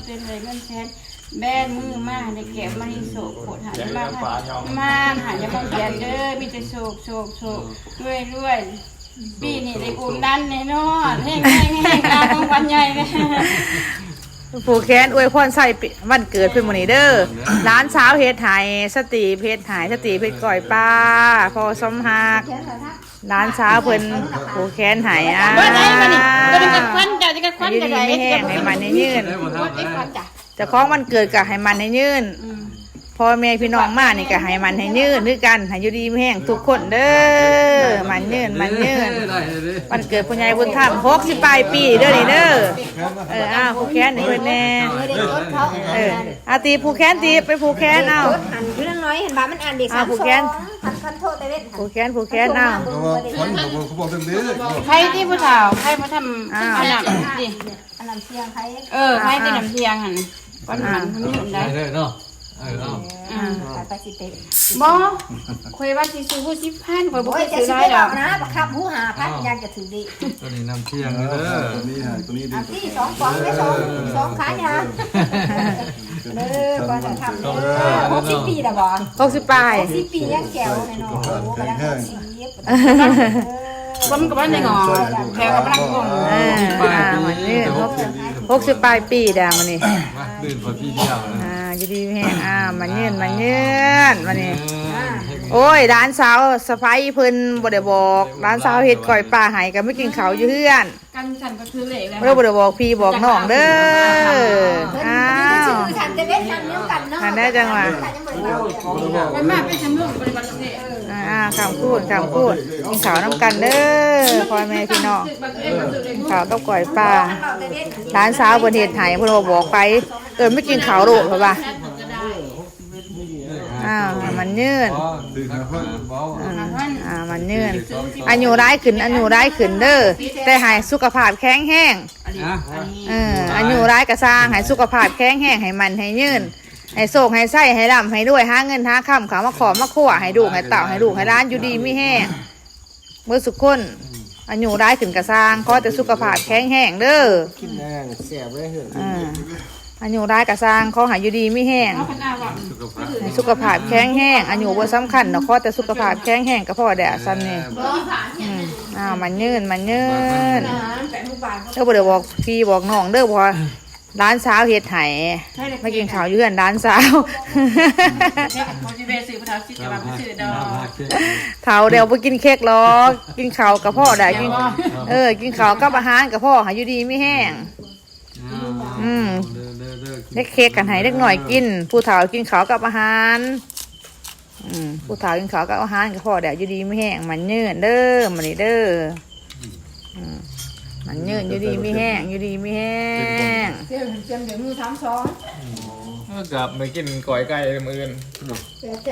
ເປັນໄດ້ເງິນແສນ ແບມືມາ ໄດ້ແກ້ວມະນີໂຊກ ໂພດໃຫ້ມາ ມາຫາ ຢ່າມາບຽດເດີ ມີແຕ່ໂຊກ ໂຊກ ໂຊກ ລວຍ ລວຍ ປີນີ້ໄດ້ອຸມດັນແນ່ນອນ ເຮງໆໆ ຕາຂອງຂວັນໃຫຍ່ແນ່. ຜູ້ແຂນອວຍພອນໃສ່ປີ ວັນເກີດເພິ່ນມື້ນີ້ເດີ ຫຼານສາວເຮັດໃຫ້ ສະຕີບເຮັດໃຫ້ ສະຕີບເຮັດກ້ອຍປາ ພໍ່ສົມຮັກ ຫຼານສາວເພິ່ນຜູກແຂນໃຫ້ ອ້າ ເບິດໄດ້ມານີ້ ເປັນກັບຂວັນ ເຈົ້າຈະກັບຂວັນ ຢູ່ດີມີແຮງ ໃຫ້ໝັ້ນໃຫ້ຍືນ ເຈົ້າຂອງວັນເກີດກໍໃຫ້ໝັ້ນໃຫ້ຍືນ ອືມ ພໍ່ແມ່ພີ່ນ້ອງມານີ້ກໍໃຫ້ໝັ້ນໃຫ້ຍືນຄືກັນ ໃຫ້ຢູ່ດີມີແຮງທຸກຄົນເດີ ໝັ້ນຍືນ ໝັ້ນຍືນ ວັນເກີດພໍ່ໃຫຍ່ບຸນທຳ ຫົກສິບປາຍປີເດີນີ້ເດີ ເອີ ອ້າວ ຜູກແຂນໃຫ້ເພິ່ນແດ່ ເອີ ອາ ຕີບຜູກແຂນ ຕີບ ໄປຜູກແຂນເອົາ ຫັ້ນ ຢູ່ນຳນ້ອຍ ເຫັນບໍ່ ມັນອ່ານເດັກ ອ້າວ ຜູກແຂນ ຄັນ ຄັນໂທດແຕ່ເວັນ ຜູກແຂນ ຜູກແຂນເອົາ ໃຜທີ່ຜູ້ເຖົ້າ ໃຜບໍ່ທຳ ອັນນັ້ນຕິ ອັນນ້ຳທ່ຽງໃຜ ເອີ ໃຜທີ່ນ້ຳທ່ຽງຫັ້ນ ກ່ອນມັນມີອັນໃດ ໄດ້ເລີຍເນາະ ເອີເນາະ ອືມ ໄປ ໄປຊິເຕະ ບໍ່ ຂ້ອຍວ່າຊິຊື້ຜູ້ສິບພັນ ຂ້ອຍບໍ່ເຄີຍຊື້ຫຼາຍດອກ ໂອ້ຍ ແຕ່ຊິໄປບອກນະ ບັກຄຳຮູ້ຫ້າພັນ ຢ້ານຈະຖືກເດ ຕົວນີ້ນ້ຳທ່ຽງເດີ ຕົວນີ້ໃຫ້ ຕົວນີ້ດີ ອັນນີ້ສອງກອງໄດ້ ສອງ ສອງຂາຍາ ເດີ ກ່ອນຈະທຳເດີ ຫົກສິບປີແລ້ວບໍ່ ຫົກສິບປາຍ ຫົກສິບປີຍັງແຂວແນ່ນອນ ໂອ້ ກຳລັງຫົກສິບ ບໍ່ ມັນກໍບໍ່ໄດ້ງອ ແຂວກໍກຳລັງງອ ເອີ ອ່າ ມື້ນີ້ຫົກສິບ ຫົກສິບປາຍປີແລ້ວມື້ນີ້ ມາ ລື່ນກວ່າປີດຽວນະ ອ່າ ຢູ່ດີມີແຮງ ອ່າ ໝັ້ນຍືນ ໝັ້ນຍືນ ມື້ນີ້ ອືມ ໂອ້ຍ ຫຼານສາວສະໃພ້ເພິ່ນບໍ່ໄດ້ບອກ ຫຼານສາວເຮັດກ້ອຍປາໃຫ້ ກໍມາກິນເຂົ້າຢູ່ເຮືອນ ກັນຊັ້ນກໍຖືເລກແລ້ວ ບໍ່ໄດ້ບອກພີ່ບອກນ້ອງເດີ ອ້າວ ຄັນໄດ້ຈັງຫວະ ເພິ່ນມາເປັນຊົ່ວໂມງ ບໍ່ໄດ້ບັດເດ ອ່າ ຂ້າມຄູນ ຂ້າມຄູນ ກິນເຂົ້ານຳກັນເດີ ພໍ່ແມ່ພີ່ນ້ອງ ກິນເຂົ້າກັບກ້ອຍປາ ຫຼານສາວເພິ່ນເຮັດໃຫ້ ເພິ່ນບໍ່ບອກໃຜ ເອີ້ນມາກິນເຂົ້າໂລດ ເພິ່ນວ່າ ອ້າວ ໝັ້ນຍືນ ຖືກຫ້າພັນ ອືມ ອ່າ ໝັ້ນຍືນ ອາຍຸຫຼາຍຂຶ້ນ ອາຍຸຫຼາຍຂຶ້ນເດີ ແຕ່ໃຫ້ສຸຂະພາບແຂງແຮງ ເອີ ອາຍຸຫຼາຍກໍຊ່າງ ໃຫ້ສຸຂະພາບແຂງແຮງ ໃຫ້ໝັ້ນໃຫ້ຍືນ ໃຫ້ໂຊກໃຫ້ໄຊ ໃຫ້ລ່ຳໃຫ້ລວຍ ຫາເງິນຫາຄຳເຂົ້າມາຄອບມາຄົວ ໃຫ້ລູກໃຫ້ເຕົ້າ ໃຫ້ລູກໃຫ້ຫຼານຢູ່ດີມີແຮງ ເບິດສຸຄົນ ອືມ ອາຍຸຫຼາຍຂຶ້ນກະຊ່າງ ຂໍແຕ່ສຸຂະພາບແຂງແຮງເດີ ກິນແຮງແຊບເວີຍ ເອີ ອາຍຸຫຼາຍກະຊ່າງ ຂໍໃຫ້ຢູ່ດີມີແຮງ ໃຫ້ສຸຂະພາບແຂງແຮງ ອາຍຸບໍ່ສຳຄັນດອກ ຂໍແຕ່ສຸຂະພາບແຂງແຮງກໍພໍແລ້ວ ສ່ຳນີ້ ອືມ ອ້າວ ໝັ້ນຍືນ ໝັ້ນຍືນ ເອີ ບໍ່ໄດ້ບອກພີ່ບອກນ້ອງເດີ ເພາະວ່າ ຫຼານສາວເຮັດໃຫ້ ມາກິນເຂົ້າຢູ່ເຮືອນຫຼານສາວ ເຂົາຊິແວ່ຊື້ຜູ້ເຖົ້າຊິຈະວ່າບໍ່ຊື້ດອກ ເຖົ້າແລ້ວບໍ່ກິນເຄັກຫຼອກ ກິນເຂົ້າກໍພໍແລ້ວ ກິນ ເອີ ກິນເຂົ້າກັບອາຫານກໍພໍ ໃຫ້ຢູ່ດີມີແຮງ ອືມ ເດັກເຄັກກັນໃຫ້ເດັກນ້ອຍກິນ ຜູ້ເຖົ້າກິນເຂົ້າກັບອາຫານ ອືມ ຜູ້ເຖົ້າກິນເຂົ້າກັບອາຫານກໍພໍແລ້ວ ຢູ່ດີມີແຮງ ໝັ້ນຍືນເດີ ມື້ນີ້ເດີ ອືມ ໝັ້ນຍືນ ຢູ່ດີມີແຮງ ຢູ່ດີມີແຮງ ຕຽມ ຕຽມເດີ ມື້ສາມສອງ ເອີ ກັບໄປກິນກ້ອຍໄກ່ມື້ອື່ນ ແຊ